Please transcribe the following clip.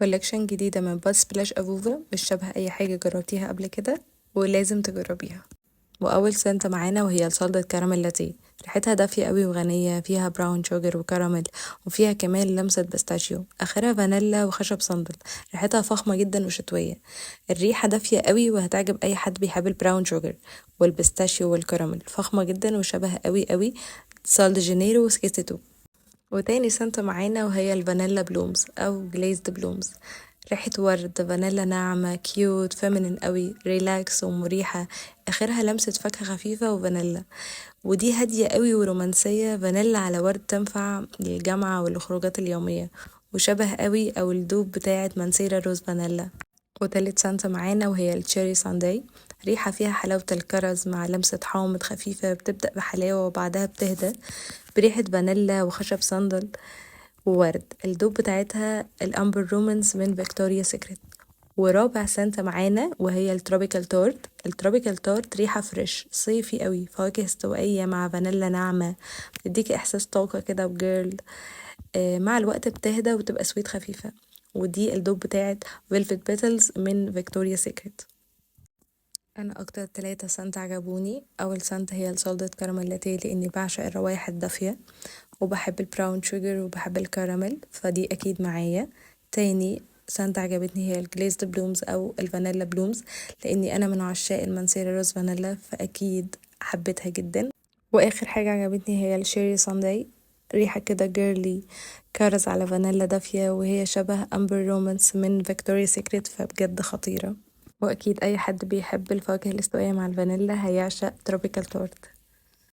collection جديدة من Body Splash Avoova، مش شبه اي حاجة جربتيها قبل كده ولازم تجربيها. واول scent معانا وهي ال salted caramel latte، ريحتها دافية قوي وغنية، فيها brown sugar وكراميل وفيها كمان لمسة pistachio، اخرها فانيلا وخشب صندل. ريحتها فخمة جدا وشتوية. الريحة دافية قوي وهتعجب اي حد بيحب ال brown sugar وال pistachio والكراميل. فخمة جدا وشبه قوي قوي Sol de Janeiro 62. وتاني scent معانا وهي ال vanilla blooms او glazed blooms، ريحة ورد فانيلا ناعمة، cute، feminine قوي، relax ومريحة، اخرها لمسة فاكهة خفيفة وفانيلا، ودي هادية قوي ورومانسية. فانيلا على ورد، تنفع للجامعة والخروجات اليومية، وشبه قوي او ال dupe بتاعة Mancera Rose Vanilla. وتالت scent معانا وهي ال cherry sundae، ريحة فيها حلاوة الكرز مع لمسة حامض خفيفة، بتبدأ بحلاوة وبعدها بتهدى بريحة فانيلا وخشب صندل وورد. ال dupe بتاعتها ال Amber Romance من Victoria's Secret. ورابع scent معانا وهي ال tropical tart. ال tropical tart ريحة fresh صيفي قوي، فواكه استوائية مع فانيلا ناعمة، بتديكي احساس طاقة كده و girl، مع الوقت بتهدى وتبقى sweet خفيفة، ودي ال dupe بتاعت Velvet Petals من Victoria's Secret. انا اكتر تلاتة scent عجبوني: اول scent هي ال salted caramel latte، لاني بعشق الروايح الدافية وبحب ال brown sugar وبحب الكراميل، فدي اكيد معايا. تاني scent عجبتني هي ال glazed blooms او ال vanilla blooms، لاني انا من عشاق ال Mancera Rose Vanilla، فاكيد حبيتها جدا. واخر حاجة عجبتني هي ال cherry sundae، ريحة كده girly، كرز على فانيلا دافية، وهي شبه Amber Romance من Victoria's Secret، فبجد خطيرة. واكيد اي حد بيحب الفواكه الاستوائية مع الفانيلا هيعشق tropical tart.